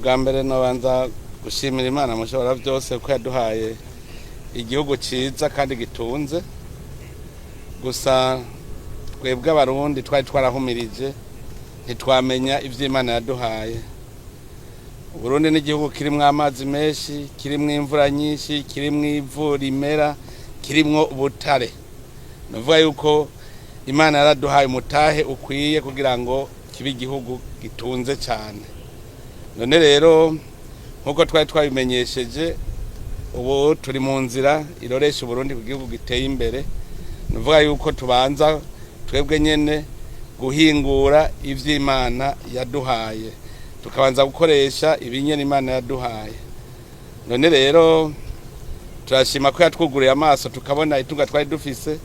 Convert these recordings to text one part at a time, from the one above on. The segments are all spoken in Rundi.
Ubwa mbere nobanza gushimira Imana mushobora byose ko yaduhaye igihugu cyiza kandi gitunze. Gusa twebwe Abarundi twari twarahumirije, ntitwamenya ivy'Imana yaduhaye. Uburundi n'igihugu kirimwo amazi menshi, kirimwo imvura nyinshi, kirimwo ivu rimera, kirimwo ubutare. Nuvuga yuko Imana yaraduhaye umutahe ukwiye kugira ngo kibe igihugu gitunze cyane. None rero, nk'uko twari twabimenyesheje, ubu turi mu nzira iroresha Uburundi ku gihugu giteye imbere. Nuvuga yuko tubanza twebwe nyene guhingura ivy'Imana yaduhaye, tukabanza gukoresha ibinyene Imana yaduhaye. None rero turashima ko yatwuguriye amaso, tukabona itunga twari dufise,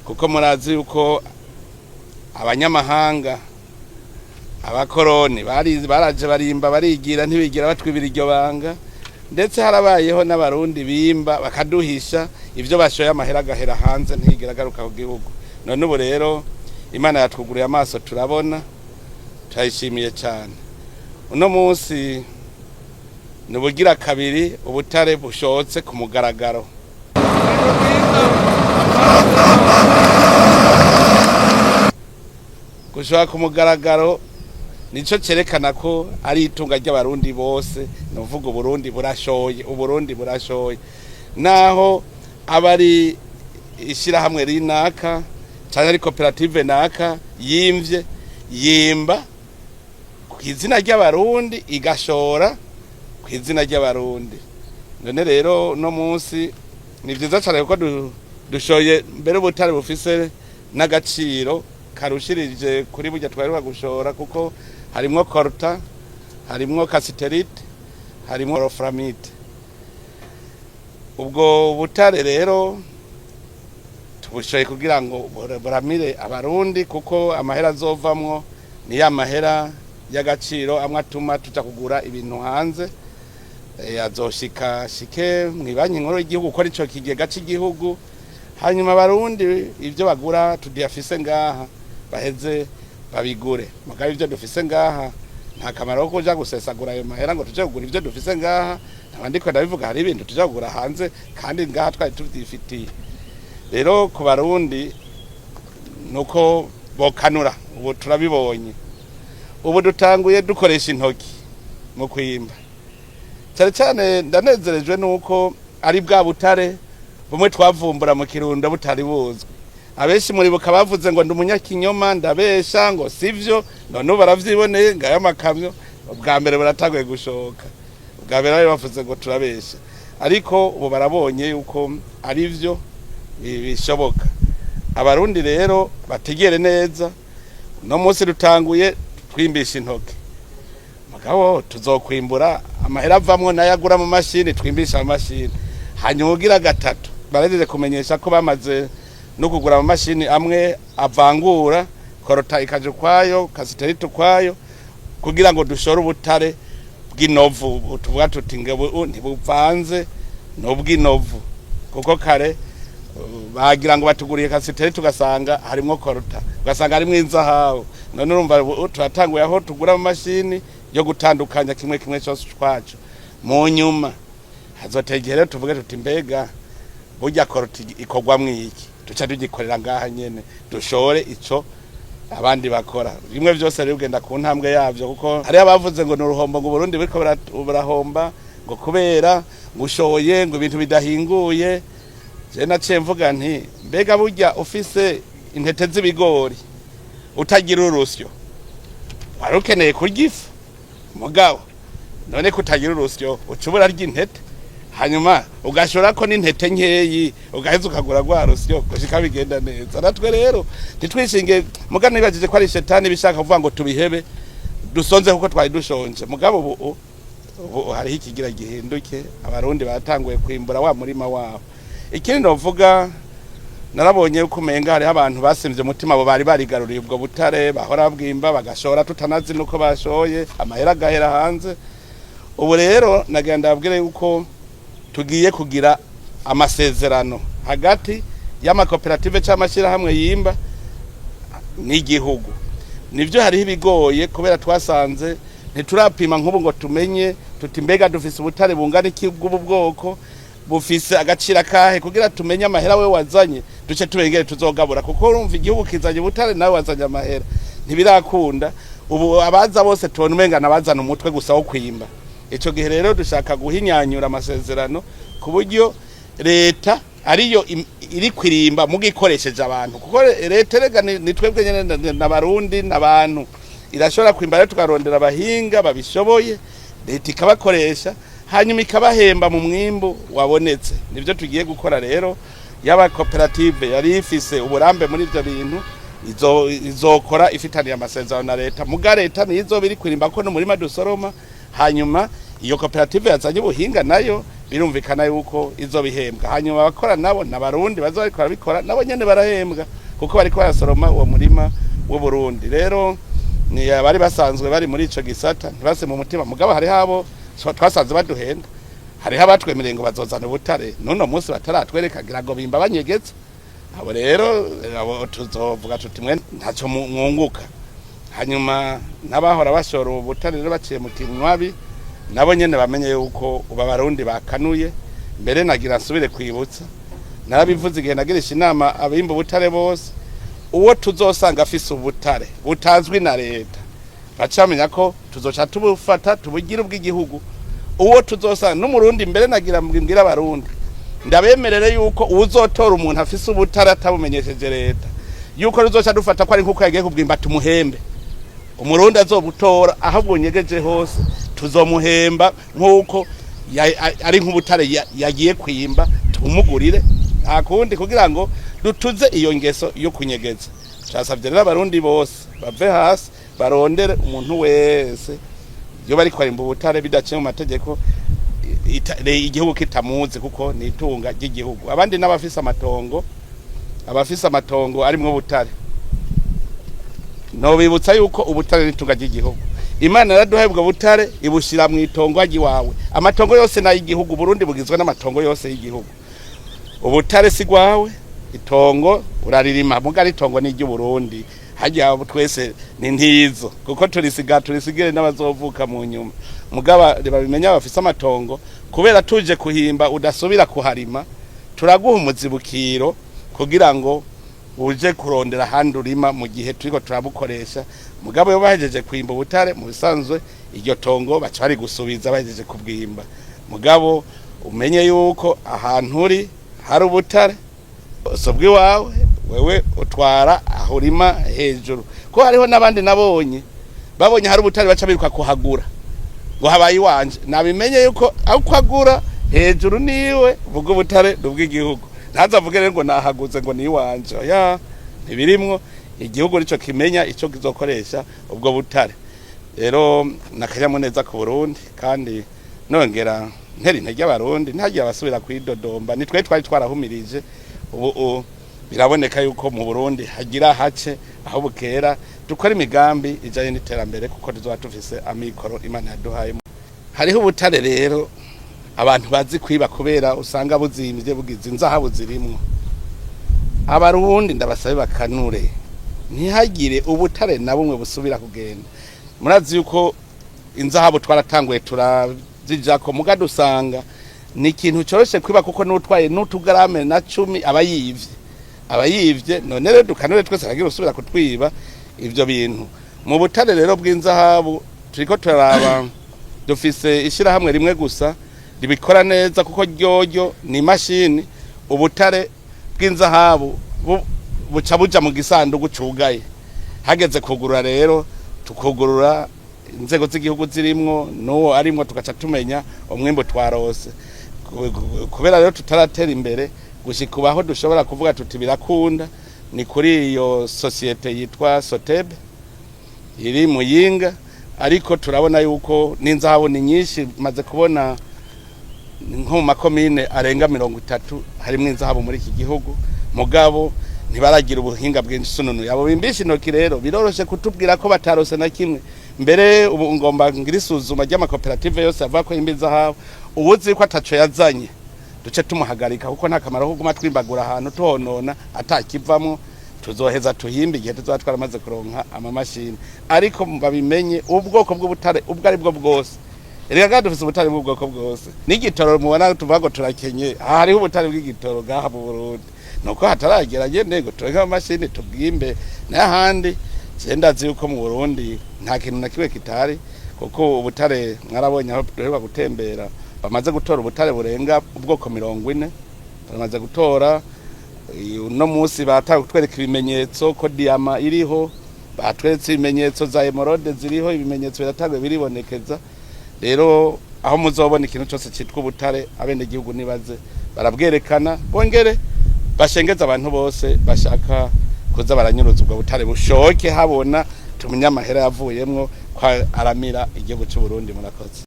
kuko murazi yuko abanyamahanga, abakoroni, baraje barimba, barigira, ntibigira batwibira iryo banga. Ndetse harabayeho n'Abarundi bimba bakaduhisha ivyo bashoye, amahera agahera hanze, ntiyigera agaruka ku gihugu. None ubu rero Imana yatwuguriye amaso, turabona, turayishimiye cyane. Uno munsi ni ubugira kabiri ubutare bushotse ku mugaragaro. Gushora ku mugaragaro nico cerekana ko ari itunga ry'Abarundi bose. Ni uvuga Uburundi burashoye, Uburundi burashoye, naho aba ari ishyirahamwe rinaka cyangwa ari koperative naka yimvye, yimba ku izina ry'Abarundi, igashora ku izina ry'Abarundi. None rero uno munsi ni vyiza cyane kuko dushoye mbere ubutare bufise n'agaciro karushirije kuri burya twaheruka gushora, kuko harimwo coltan, harimwo cassitérite, harimwo wolframite. Ubwo butare rero tubushoye kugira ngo buramire Abarundi, kuko amahera azovamwo ni ya mahera y'agaciro amwe atuma tuja kugura ibintu hanze. Azoshika shike mw'ibanki nkuru y'igihugu, kuko arico kigega c'igihugu. Hanyuma Abarundi ivyo bagura tudiyafise ngaha baheze babigure. Mugabo ivyo dufise ngaha, nta kamaro ko kuja gusesagura ayo mahera ngo tuje kugura ivyo dufise ngaha. Nkaba ndiko ndabivuga, hari ibintu tuja kugura hanze kandi ngaha twari tuvyifitiye. Rero ku Barundi nuko bokanura. Ubu turabibonye, ubu dutanguye dukoresha intoki mu kwimba. Cyane cyane ndanezerejwe nuko ari bwa butare bumwe twavumbura mu Kirundo butari buzwi. Abenshi muribuka bavuze ngo ndi umunyakinyoma, ndabesha, ngo sivyo. None ubu baravyiboneye, ngayo amakamyo ubwa mbere buratanguye gushoka. Ubwa mbere bari bavuze ngo turabesha, ariko ubu barabonye yuko ari vyo bishoboka. Abarundi rero bategere neza, uno munsi dutanguye twimbisha intoke, mugabo tuzokwimbura amahera avamwo nayo agura mu mashini, twimbisha amashini. Hanyuma ugira gatatu, barahejeje kumenyesha ko bamaze no kugura amamashini amwe avangura coltan ikaja ukwayo, cassitérite ukwayo, kugira ngo dushore ubutare bw'inovu. Tuvuga tuti ngo ntibuvanze, n'ubw'inovu, kuko kare bagira ngo batuguriye cassitérite, ugasanga harimwo coltan, ugasanga harimwo inzahabu. None urumva ubu turatanguye aho tugura amamashini yo gutandukanya kimwe kimwe cyose twaco. Mu nyuma hazotegera tuvuge tuti: "Mbega burya coltan ikorwamwo iki?" Tuca tugikorera ngaha nyene, dushore ico abandi bakora. Bimwe byose rero bigenda ku ntambwe yavyo, kuko hariho abavuze ngo ni uruhombo, ngo Burundi buriko burahomba, ngo kubera ngo ushoye ngo ibintu bidahinguye. Je naciye mvuga nti: "Mbega burya ufise intete z'ibigori utagira urusyo, wari ukeneye kurya ifu? Mugabo none kutagira urusyo, uca ubura rya intete, hanyuma ugashora ko n'intete nkeyi, ugaheza ukagura rwa rusyo gushika bigenda neza." Natwe rero ntitwishinge. Muga nibajije ko ari shetani bishaka kuvuga ngo tubihebe, dusonze kuko twari dushonje. Mugabo ubu hariho ikigira gihinduke, Abarundi batanguye kwimbura wa murima wabo. Ikindi novuga, narabonye yuko umenga hariho abantu basimvye umutima, abo bari barigaruriye ubwo butare, bahora bwimba bagashora tutanazi nuko bashoye, amahera agahera hanze. Ubu rero nagira ndababwire yuko tugiye kugira amasezerano hagati y'amakoperative cyangwa amashyirahamwe yimba n'igihugu. Nibyo, hariho ibigoye kubera twasanze Ntiturapima nk'ubu ngo tumenye tuti mbega dufise ubutare bungana iki bw'ubu bwoko, bufise agaciro akahe, kugira tumenye amahera we wazanye, duce tubengere tuzogabura. Kuko urumva, igihugu kizanye ubutare, nawe wazanye amahera, ntibirakunda. Ubu abaza bose tubona umenga nabazana umutwe gusa wo kwimba. Ico gihe rero dushaka guhinyanyura amasezerano ku buryo leta ariyo iri kwirimba mugikoresheje abantu, kuko leta rega ni twebwe nyene n'abarundi n'abantu. Irashobora kwimba rero, tukarondera abahinga babishoboye, leta ikabakoresha, hanyuma ikabahemba mu mwimbu wabonetse. Nivyo tugiye gukora rero. Yaba koperative yari ifise uburambe muri ivyo bintu, izokora ifitaniye amasezerano na leta, muga leta niyo izoba iri kwirimba ko n'umurima dusoroma. Hanyuma iyo koperative yazanye ubuhinga nayo birumvikana yuko izobihembwa. Hanyuma abakora nabo n'abarundi bazoba bariko barabikora, nabo nyene barahembwa kuko bariko barasoroma uwo murima w'Uburundi. Rero ni abari basanzwe bari muri ico gisata ntibase mu mutima, mugabo hariho abo twasanze baduhenda. Hariho abatwemereye ngo bazozana ubutare, n'uno munsi bataratwereka, ngira ngo bimba banyegetse. Abo rero, abo tuzovuga tuti mwe ntaco mwunguka. Hanyuma n'abahora bashora ubutare rero baciye mu kinywabi, nabo nyene bamenye yuko ubu abarundi bakanuye. Mbere nagira nsubire kwibutsa, narabivuze igihe nagirisha inama abimba ubutare bose: uwo tuzosanga afise ubutare butazwi na leta, bacamenya ko tuzoca tubufata tubugire ubw'igihugu. Uwo tuzosanga n'umurundi, mbere nagira mbwira abarundi, ndabemerere yuko uwuzotora umuntu afise ubutare atabumenyesheje leta, yuko ruzoca dufata ko ari nkuko yagiye kubwimba, tumuhembe. Umurundi azobutora aho bwunyegeje hose, tuzomuhemba nk'uko ari nk'ubutare yagiye kwimba, tumugurire, nta kundi, kugira ngo dutuze iyo ngeso yo kunyegeza. Turasabye rero abarundi bose bave hasi barondere umuntu wese iyo bariko barimba ubutare bidaciye mu mategeko, igihugu kitamuzi, kuko ni itunga ry'igihugu. Abandi n'abafise amatongo, abafise amatongo arimwo ubutare, nobibutsa yuko ubutare n'itunga ry'igihugu. Imana yaraduhaye ubwo butare, ibushira mu itongo ry'iwawe. Amatongo yose n'ay'igihugu. Burundi bugizwe n'amatongo yose y'igihugu. Ubutare si gwawe, itongo uraririma, muga ari itongo ni iry'Uburundi. Harya twese ni ntizo, kuko turisiga, turisigire n'abazovuka mu nyuma. Mugaba babimenya bafise amatongo, kubera tuje kuhimba udasubira kuharima, turaguha umuzibukiro kugira ngo uje kurondera ahandi urima mu gihe turiko turabukoresha. Mugabo iyo bahejeje kwimba ubutare, mu bisanzwe iryo tongo baca bari gusubiza bahejeje kubwimba. Mugabo umenye yuko ahantu uri hari ubutare si ubw'iwawe, wewe utwara aho urima hejuru. Ko hariho n'abandi nabonye, babonye hari ubutare, baca biruka kuhagura ngo habaye iwanje. Nabimenye yuko aho agura hejuru niwe vuga, ubutare ni ubw'igihugu. Ntazavuge rero ngo nahaguze ngo ni iwanje, oya, ntibirimwo. Igihugu nico kimenya ico kizokoresha ubwo butare. Rero nakanyamuneza ku Burundi, kandi nongera ntera intege abarundi, ntihagire abasubira kwidodomba. Ni twe twari twarahumirije, ubu biraboneka yuko mu Burundi hagira hace aho bukera, dukora imigambi ijanye n'iterambere, kuko tuzoba tufise amikoro Imana yaduhaye. Hariho ubutare rero abantu bazi kwiba, kubera usanga buzimvye, bugize inzahabu zirimwo. Abarundi ndabasabe bakanure, ntihagire ubutare na bumwe busubira kugenda. Murazi yuko inzahabu twaratanguye turazijako, muga dusanga ni ikintu coroshe kwiba, kuko n'utwaye n'utugarame na 10 aba yivye, aba yivye. None rero dukanure twese, hagira usubira kutwiba ivyo bintu. Mu butare rero bw'inzahabu turiko turaraba, dufise ishirahamwe rimwe gusa ribikora neza, kuko ryoryo ni imashini. Ubutare bw'inzahabu buca buja mu gisandugu cugaye. Hageze kugurura rero, tukugurura inzego z'igihugu zirimwo n'uwo arimwo, tugaca tumenya umwimbu twarose. Kubera rero tutaratera imbere gushika ubu aho dushobora kuvuga tuti birakunda, ni kuri iyo sosiyete yitwa Sotebe iri Muyinga. Ariko turabona yuko n'inzahabu ni nyinshi, maze kubona nko mu makomine arenga 30 harimwo inzahabu muri iki gihugu, mugabo ntibaragira ubuhinga bwinshi sununu. Abo bimbisha intoki rero biroroshe kutubwira ko batarose na kimwe. Mbere ubu ngomba ngira isuzuma ry'amakoperative yose avuga ko yimba inzahabu. Uwuzi ko ataco yazanye, duce tumuhagarika, kuko nta kamaro ko kuguma twimbagura ahantu tuhonona atakivamwo. Tuzoheza tuhimbe igihe tuzoba twaramaze kuronka amamashini, ariko babimenye, ubwoko bw'ubutare ubwo ari bwo bwose. Erega kandi dufise ubutare bw'ubwoko bwose, n'igitoro mubona tuvuga ngo turakenye, hariho ubutare bw'igitoro ngaha mu Burundi, nuko hataragera nyene ngo turonke amamashini tubwimbe. N'ahandi je ndazi yuko mu Burundi nta kintu na kimwe kitari, kuko ubutare mwarabonye aho duheruka gutembera, bamaze gutora ubutare burenga ubwoko 40 baramaze gutora. Uno munsi batanga kutwereka ibimenyetso ko diyama iriho, batweretse ibimenyetso za émeraude ziriho, ibimenyetso biratangwe biribonekeza. Rero aho muzobona ikintu cyose cyitwa ubutare, abenegihugu nibaze barabwerekana, bongere bashengeze abantu bose bashaka kuza baranyuruza ubwo butare, bushoke habona, tumenye amahera yavuyemwo ko aramira igihugu cy'u Burundi. Murakoze.